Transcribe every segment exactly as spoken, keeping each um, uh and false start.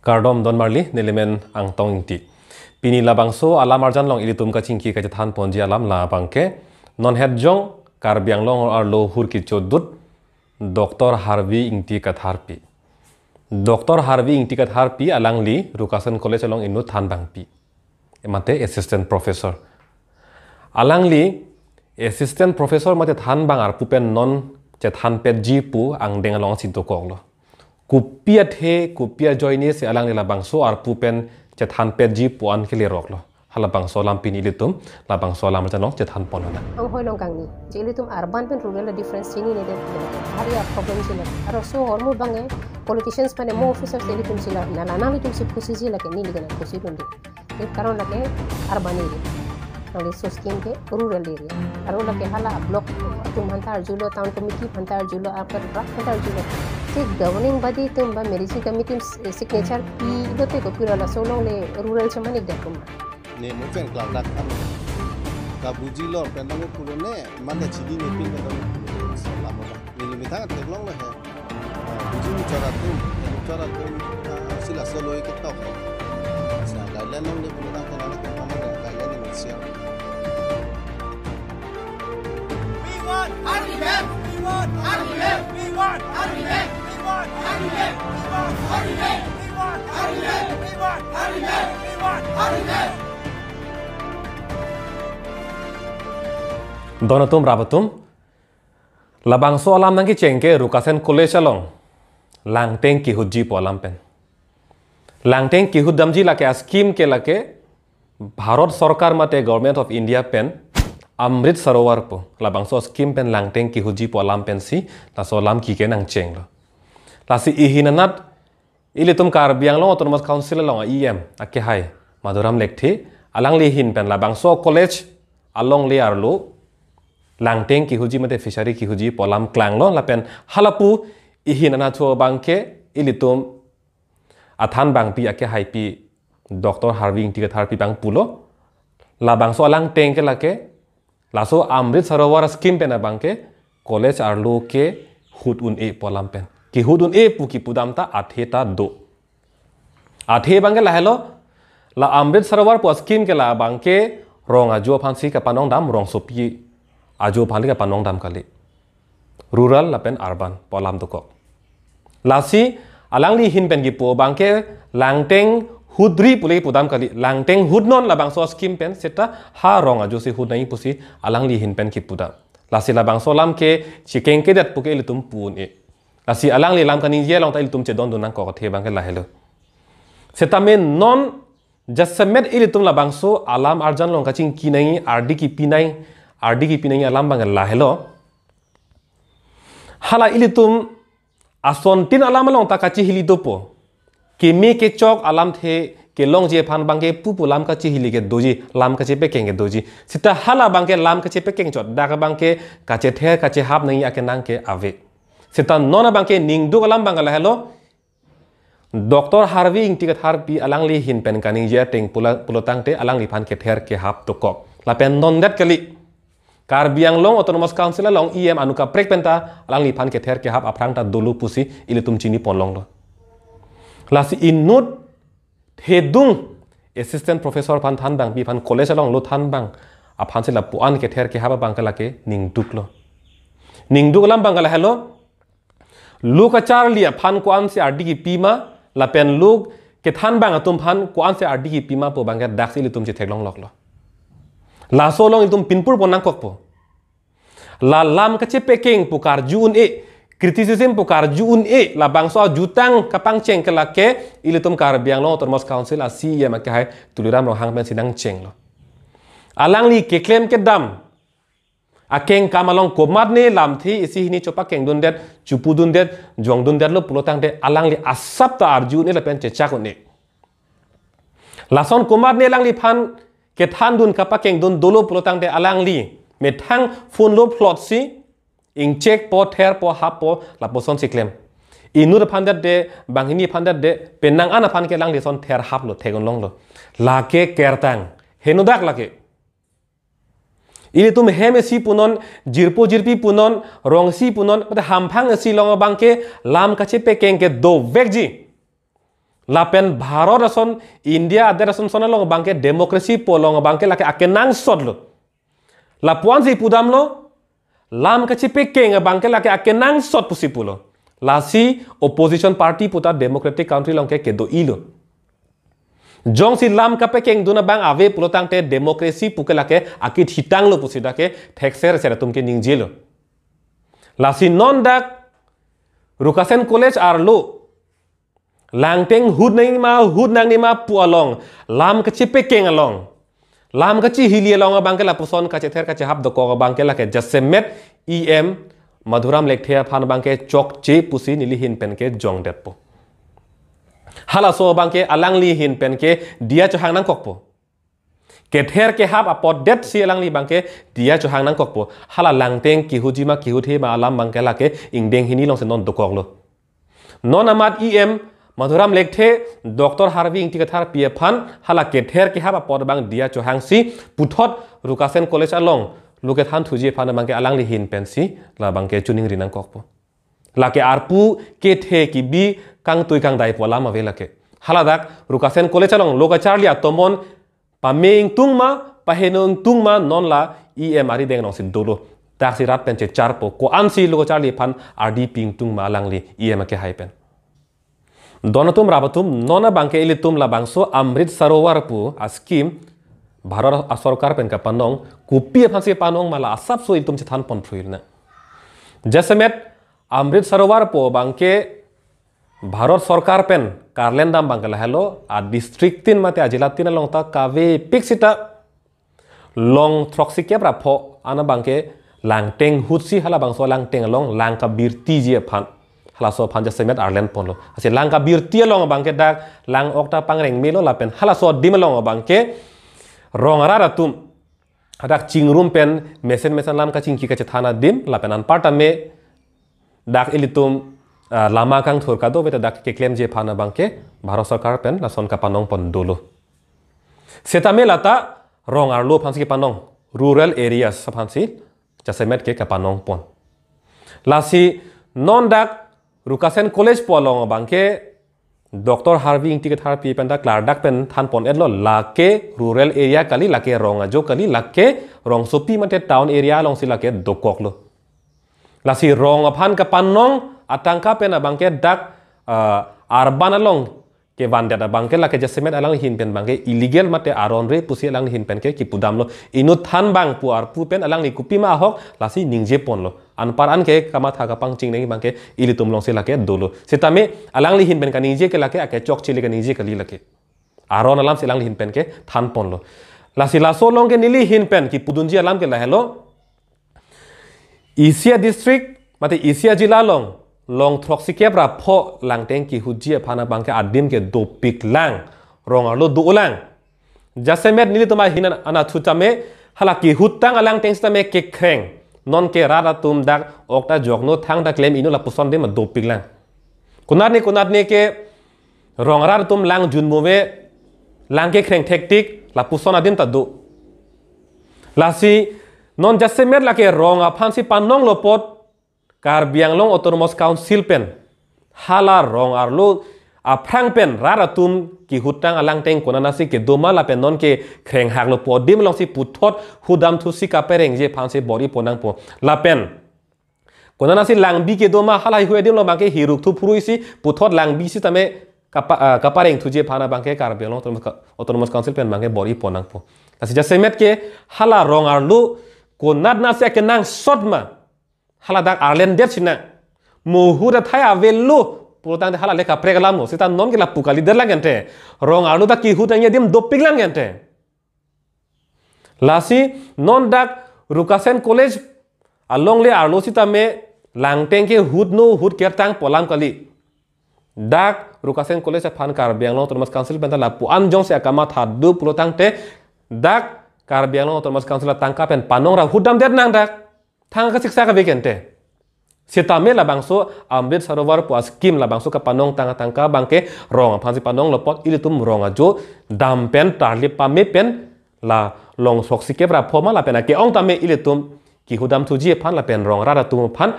Kardom don marli, nelimen Angtong Ingti. Pini labangso alam arjan along ilitum kachingki kachethan ponji alam labangke, non het jong Karbi Anglong arlo hur kichodut, Doctor Harvi Ingti Katharpi. Doctor Harvi Ingti Katharpi alangli Rukasen College along inut thanbangpi. Mate assistant professor. Alangli assistant professor mate thanbang arpu pen non chethanpetji pu angdeng alongsi dokoklo. Kopi athe, kopi ajoine si alangli labangso arpu pen chethanpetji pu an keleroklo. Halabangso alam pini ilitum, labangso alam arjan along chethan ponlo na. Anghoi long kangni. Je ilitum urban pen rural a difference chinine det. Hari a problem chila. Aro so hormu bange politicians pane mo officers ilitum chila. Na na na ilitum si pusi chila ke neli kana pusi dun di. Ke karon lake urban area. Nangli so scheme ke rural area. Aro lake hala block atum aphan ta arjulo, town committee aphan ta arjulo, apa rak aphan ta arjulo. Si governing body atum ba managing committee atum signature pilote kopilo laso along le rural chemanik det kum. Ne mo pen klak dak kami. Kabuji lor pen nang pulo ne, mane chidi ne pin pen nang pulo ne, so lama ba. Neli methang theklonglo he. Ah, buji ni chora atum, ni chora atum, ah, si laso loi ketok. Sa guideline nang ne pulo nang kenang ke mama ne guideline ne siap. We want Harvey back! We want Harvey back! We want Harvey back! We want Harvey back! We want Harvey back! We want Harvey back! We want Harvey back! We want Harvey back! Don atum, rap atum. Labangso alam nangkecheng ke Rukasen College along langteng kihutji pu alam pen. Langteng kihut damji lake a scheme ke lake Bharat Sorkar mate Government of India pen Amrit Sarovar pu labangso scheme pen langteng kihutji pu alam pensi laso alam kike nangchenglo. Lasi ihin anat ilitum Karbi Anglong Autonomous Council along a E M akehai Madhuram Lekthe alangli ahin pen labangso college alongle arlo langteng kihutji mate fishery kihutji pu alam klanglo lapen halapu ihin anatthu abangke ilitum athanbangpi akehaipi Doctor Harvey Ingti Katharpi abang pulo. Labangso alangteng ke lake laso Amrit Sarovar scheme pen abangke college arlo kehut un-e pu alam pen. Kihut un-e pu kipudam ta athe ta do. Athe abangke lahelo, la Amrit Sarovar pu scheme ke labangke rong ajo aphansi kapanongdam, rongsopi ajo aphansi kapanongdam kali. Rural lapen urban pu alam dokok. Lasi alangli ahin pen kipu abangke langteng hutri pule pudam kali. Langteng hutnon labangso scheme pen seta ha rong ajo si hut nangji pusi alangli ahin pen kipudam. Lasi labangso alam ke chikeng kedet puke ilitum pu un-e. Lasi alangli alam kaningje along ta ilitum chedondun nangkok athe abangke lahelo. Seta me non jasemet ilitum labangso alam arjan along kachingki nangji, ardi kipi nangji, ardi kipi nangji alam abangke lahelo. Hala ilitum asontin alam along ta kachihili dopo. Keme kechok alamthe kelongji aphan abangke pupu lam kachihili ke doji, lam kachepekeng ke doji. Seta hala abangke lam kachepekeng chot, dak abangke kachether kachehap nangji akenang ke ave. Seta non abangke ningduk alam abangke lahelo. Doctor Harvey Ingti Katharpi alangli ahin pen kaningje ateng pula pulotangte alangliphan kether kehap dokok. Lapen non det kali. Karbi Anglong Autonomous Council along E M anu kaprek penta alangliphan kether kehap aphrang ta dolo pusi ilitum chini ponlonglo. Lasi inut thedung assistant professor aphan thanbangpi aphan college along lo thanbang aphansi lapu-an kether kehap abangke lake ningduklo. Ningduk alam abangke lahelo. Lo kacharli aphan ko-ansi ardi kipi ma, lapen lo kethanbang atum aphan ko-ansi ardi kipi ma pu abangke daksi ilitum chetheklongloklo. Laso along ilitum pinpur pon nangkokpo. La lam kachepekeng pu karju un-e, criticism pu karju un-e, labangso ajutang kapangcheng ke lake ilitum Karbi Anglong Autonomous Council a C E M akehai Tuliram Ronghang pensi nangchenglo. Alangli keklem kedam akeng kam along komatne lamthe isi hini chopakengdundet, chupudundet, jongdundetlo pulotangte alangli asap ta arju un-e lapen chechak un-e. Lason komatne alangliphan kethandun kapakengdun dolo pulotangte alangli methang phone lo phlotsi ingchekpo, therpo, happo, lapuson si klem. Inut aphan det de, banghini aphan det de, penang an aphan ke alangli son ther haplo, theklonglo. Lake kertang. Henodak lake. Ilitum hem isi punon, jirpo jirpi punon, rong isi punon, mate hamphang isi along abangke lam kachepekeng ke dovekji. Lapen Bharat ason, India adet ason son along abangke democracy pu along abangke lake akenangsot lo. Lapuan si pudamlo, lam kachepekeng abangke lake akenangsot pusi pulo. Lasi opposition party puta democratic country along ke kedo-ilo. Jongsi lam kapekengdun abang ave pulotangte democracy puke lake akithitanglo pusi dak ke thekser ser atum ke ningjelo. Lasi non dak Rukasen College arlo langteng hut nangjima, hut nangjima pu along, lam kachepekeng along, lam kachihili along abangke lapuson kachether kachehap dokok abangke lake jasemet E M Madhuram Lekthe aphan abangke chokche pusi neli ahin pen ke jongdetpo. Halaso abangke alangli ahin pen ke diya chohang nangkokpo. Kether kehap apotdet si alangli abangke diya chohang nangkokpo. Hala langteng kihutjima kihuthema alam abangke lake ingdeng hini alongsi non dokoklo. Non amat E M Madhuram Lekthe, Doctor Harvi Ingti Katharpi aphan hala kether kehap apot abang diya chohangsi puthot Rukasen College along lo kethan thuji aphan abangke alangli ahin pensi labangke choningri nangkokpo. Lake arpu kethe kibi kangtui kangdai pu alam ave lake. Haladak Rukasen College along lo kacharli atomon pame ingtung ma, paheno ingtung ma, non la E M arideng alongsi dolo. Daksi rat pen checharpo, ko-ansi lo kacharli aphan ardi pi ingtung ma alangli E M akehai pen. Don atum rap atum, non abangke ilitum labangso Amrit Sarovar pu a-scheme Bharat asorkar pen kapanong, kopi aphansi panong ma la asapso ilitum chethan pon phruil na. Jasemet Amrit Sarovar pu abangke Bharat sorkar pen karlendam abangke lahelo, a-district tin mate ajila tin along ta kavepik sita long throksikep ra pho an abangke langteng hutsi halabangso langteng along lang kabirtiji aphan, halaso aphan jasemet arlen ponlo. Lasi lang kabirti along abangke dak lang-ok ta pangreng melo lapen halaso adim along abangke rong arat atum hadak chingrum pen mesen mesen lam kachingki kachethan adim lapen anparta me dak ilitum, ah, lama kangthur kadokave ta dak keklemji aphan abangke Bharat sorkar pen lason kapanong pon dolo. Setame lata rong arlo aphansi kapanong, rural areas aphansi jasemet ke kapanong pon. Lasi non dak Rukasen College pu along abangke Doctor Harvi Ingti Katharpi pen dak klardak pen than pon-etlo, lake rural area kali, lake rong ajo kali, lake rongsopi mate town area alongsi lake dokoklo. Lasi rong aphan kapanong atangka pen abangke dak, ah, urban along kevandet abangke lake jasemet alangli ahin pen abangke illegal mate aron-re pusi alangli ahin pen ke kipudamlo. Inut than abang pu arpu pen alangli kopima ahok lasi ningje ponlo. Anpar an ke kamatha kapangching nangji abangke ilitum alongsi lake dolo. Setame alangli ahin pen kaningje ke lake akechokche le kaningje kali lake. Aron alamsi alangli ahin pen ke than ponlo. Lasi laso along ke neli ahin pen kipudunji alam ke lahelo. Isi a-district mate isi ajila along long throksikep ra pho langteng kihutji aphan abangke adim ke dopiklang, rong arlo dolang. Jasemet nelitum ahin an-, anatthu tame hala kihut tang alangteng sitame kekreng. Non ke rat atum dak ok ta jokno thang ta klem ino lapuson adim dopiklang. Konatne konatne ke rong arat atum lang junmove, lang kekreng thektik, lapuson adim ta do. Lasi non jasemet lake rong aphansi panonglo apot Karbi Anglong Autonomous Council pen hala rong arlo aphrang pen rat atum kihut tang alangteng konatnasi kedo ma lapen non ke krenghaklo pu adim alongsi puthot hudam thusi kaperengji aphansi bor-i pon nangpo. Lapen konatnasi langbi kedo ma hala heihui adim along abangke hiruk thu phurui si puthot langbi sitame kapa-, ah, kapareng thuji aphan abangke Karbi Anglong Autonomous Ca-, Autonomous Council pen abangke bor-i pon nangpo. Lasi jasemet ke hala rong arlo konatnasi akenangsot ma, hala dak arlendet sinang, mo ahut athai avelo pulotangte hala le kaprek alamlo, seta non ke lapu kalidet lang ente. Rong arlo dak kihut nangji adim dopiklang ente. Lasi non dak Rukasen College alongle arlo sitame langteng ke hutno hut kertang pu alam kali. Dak Rukasen College aphan Karbi Anglong Autonomous Council pen ta lapu-an jongsi akamatha do pulotangte dak Karbi Anglong Autonomous Council atangka pen panong ra hutdamdet nang dak. Thang kasiksa kave ke ente. Setame labangso Amrit Sarovar pu a-scheme labangso kapanong tang atangka abangke rong aphansi panonglo apot ilitum rong ajo dam pen tarlip pame pen la long throksikep ra pho ma lapen ake-ong tame ilitum kihudam thuji aphan lapen rong arat atum aphan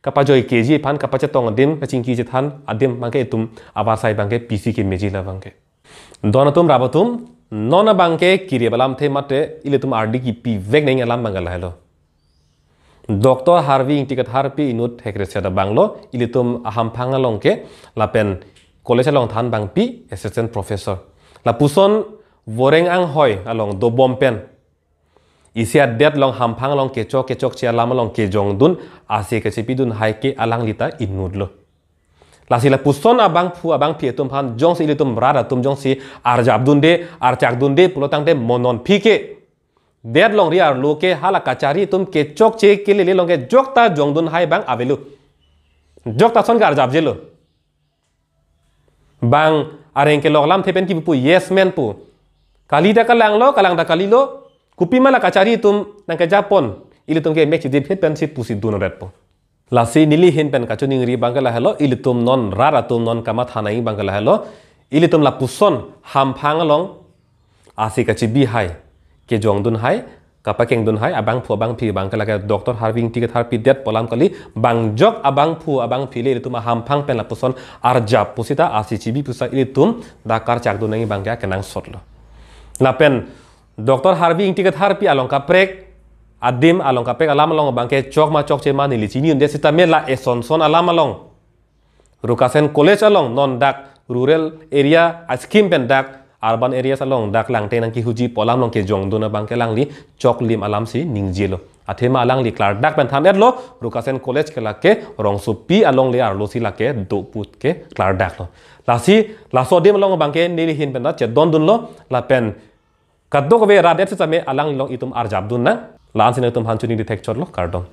kapajoi keji aphan, kapachetong adim, kachingki chethan adim abangke itum avarsai abangke pisi kemeji la abangke. Don atum, rap atum, non abangke kiri alamthe mate ilitum ardi kipivek nangji alam abangke lahelo. Doctor Harvi Ingti Katharpi inut hekreset abanglo, ilitum ahamphang along ke, lapen college along than abangpi assistant professor. Lapuson voreng anghoi along dobom pen isi adet along hamphang along kechok kechokche alam along kejongdun, ase kachepidun hai ke alangli ta inutlo. Lasi lapuson abangphu abangphi atum aphan jongsi ilitum rat atum jongsi arjapdunde, archakdunde pulo tangte mo non aphi ke det longri arlo ke hala kachari atum kechokche kelele along ke jokta jongdun hai abang avelo. Jokta ason ke arjapjelo. Bang areng kelok alamthe pen kipu pu yes men pu. Kali ta kalanglo, kalang ta kalilo. Kopima la kachari atum nangkejapon, ilitum ke mek chidip het pensi pusi dun ret pu. Lasi neli ahin pen kachiningri abangke lahelo, ilitum non rat atum non kamatha nangji abangke lahelo, ilitum lapuson hamphang along ase kachebi hai, kejongdun hai, kapakengdun hai abangphu abangphi abangke lake Doctor Harvi Ingti Katharpi det pu alam kali, bang jok abangphu abangphi le ilitum ahamphang pen lapuson arjap pusita ase chebi pusa ilitum dak karchakdun nangji abangke akenangsotlo. Lapen Doctor Harvi Ingti Katharpi along kaprek adim, along kaprek alam along abangke chok ma chokche ma neli chini un-e sitame la eson son alam along Rukasen College along non dak rural area a-scheme pen dak urban areas along dak langthe nangkehuji pu alam along kejongdun abangke alangli choklim alamsi ningjelo. Athema alangli klardak pen than-etlo, Rukasen College ke lake rongsopi alongle arlosi lake do pu ke klardaklo. Lasi laso adim along abangke neli ahin pen ta chedondunlo, lapen kadokave rat det sitame alangli along itum arjapdun nang. La-ansi nangtum aphan choningri thekchotlo, kardom.